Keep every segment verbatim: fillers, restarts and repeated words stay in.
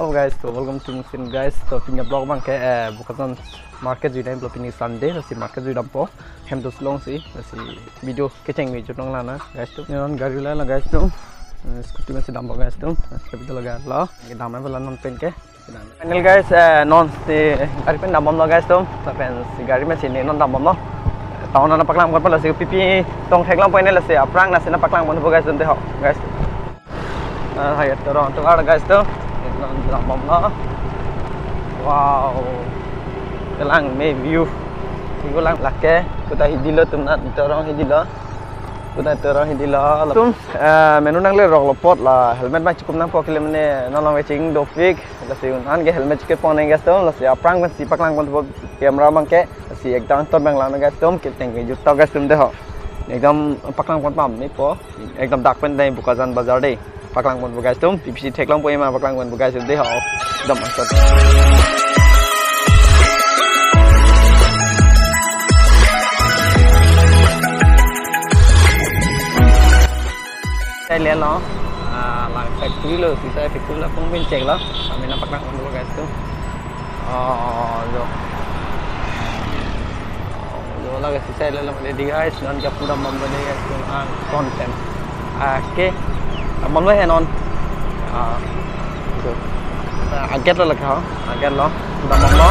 Hello guys, so welcome to Muksin guys. So pini vlog abangke, eh, Bokajan market jui damlo, pini Sunday, lasi market jui dampo. Hem do Shillong si, lasi video kecheng me jutong lana guys atum. Non gari lala guys atum. Eh, scooty pensi dampo guys atum. Scooty lagalo. Kedam pala non penke. Final guys, eh, non si gari pen dambomlo guys atum. Lapen si gari pensi ne non dambomlo. Town nangpaklang ponpo, lasi pipi tong theklongpo ne, lasi aphrang nasi nangpaklang ponpo guys atum, dei ho guys. Ah, hai, torong tovar guys atum. Non dambomlo. Wow. Kelang me view. Iko lang lake. Kuta hidilo atum, non torong hidilo. Kuta torong hidilo. Atum, eh, menu nangleroklo apot la helmet abang chikum nangpo kele mane non along keching dopik. Lasi un-an ke helmet chikepon nang guys atum. Lasi aphrang pensi paklang ponpo camera abangke. Lasi ekdam ton abang lang guys atum. Kecheng me jutong guys atum, dei ho. Ekdam paklang pon pame po. Ekdam dak pen dei Bokajan bazar dei. Paklang ponpo guys atum. Pipi si theklongpo ma paklang ponpo guys atum, dei ho. Ekdam asat. Sai lelo. Ah, la factory lo, sisai factory lo, pung bin chek lo. Kami nangpaklang ponpo guys atum. Oh, jo. Jo, lake sisai lelo mane dei guys, non ke pura mambo dei guys, non content. Ah, ke. Mambo he non. Ah, jo. Ah, aget lo lake ho. Aget lo. Pura mambo.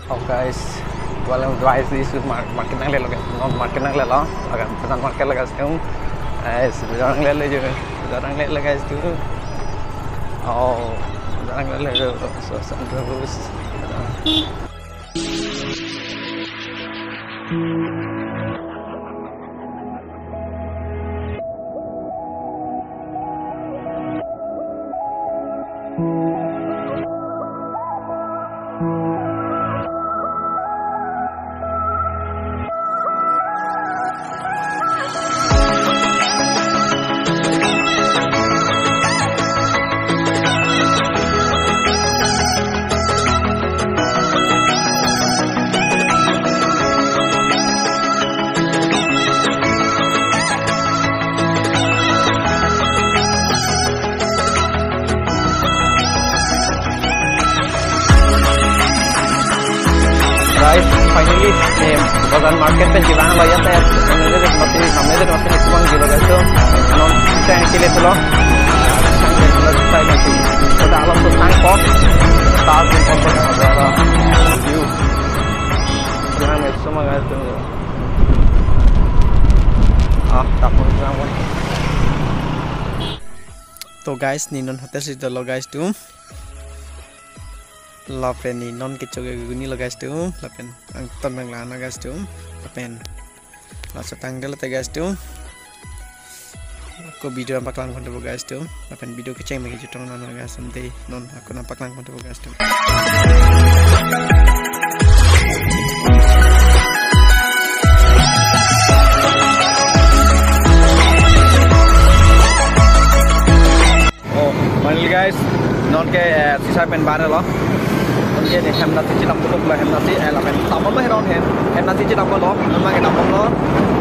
Oh guys, walang guys, isu mar-, market nanglelo guys, non market nanglelo, agak pesan market lo guys atum, eh, sebelah nanglelo jo, sebelah nanglelo guys atum, oh, sebelah nanglelo jo, so, so, terus. Guys, finally, eh, Bokajan market pen chevanglo ya, eh, namledet mati, namledet mati, isu abang jilo guys atum. Non, chang chile tulo. Chang chile tulo, chang chile tulo. Pada alam tu chang po. Taas pun pon pon, ada view. Chang me semua guys atum. Ah, tak pon chang pon. To guys, ne non hotel si dolo guys atum. Lapen ne non kecho ke guni lo guys atum. Lapen angton nanglang nang guys atum. Lapen laso tangte lo te guys atum. Ako video nangpaklang ponpo guys atum. Lapen video kecheng me jutong nang guys atum, dei non ako nangpaklang ponpo guys atum. Oh, finally guys, non ke, eh, sisai pen bare lo. Non ke ne hem nasi chedam tutup lo, hem nasi, eh, lapen dambomlo he non hem, hem nasi chedamlo, non abangke dambomlo.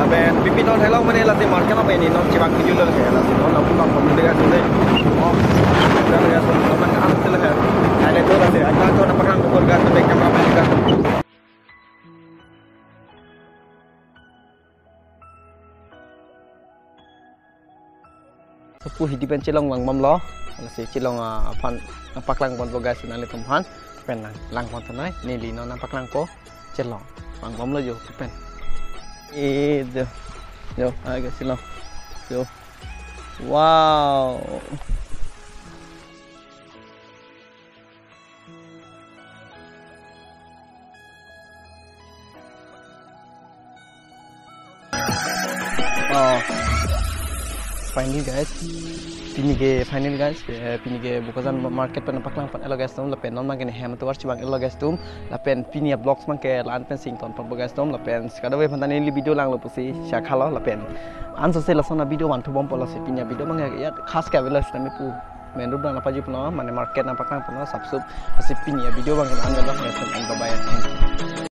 Lapen pipi non hello mane lasi market lo mane non chevang kejut lo he, lasi non dambom dambom dei guys atum, dei. Oh, dei guys atum, non abangke amat lo he. Ai le to lasi, ai le to nangpaklang ponpo guys atum, dei camera man guys atum. Sopo hidi pen chelong vangbomlo. Lasi chelong, ah, aphan nangpaklang ponpo guys nanglitum aphan. Pen nanglang pon tonai. Neli non nangpaklangpo. Chelong vangbomlo jo pen. Eh, jo. Jo, ah, guys, chelong. Jo. Wow. Oh. Finally guys, pini ke final guys, eh, pini ke Bokajan market pen nangpaklang pon-etlo guys atum, lapen non abang ke ne hem tovar chibang-etlo guys atum, lapen pini a-vlogs abang ke la-an pensi ington ponpo guys atum, lapen si kadokave aphan ta neli video langlo pusi chaklo, lapen ansose lason a-video vanthu bompo, lasi pini a-video abang ke ya khas ke avelo sitame pu main road abang nangpajupo, mane market nangpaklang ponlo sapsap, lasi pini a-video abang ke la-an avelo guys atum, and bye bye, thank you.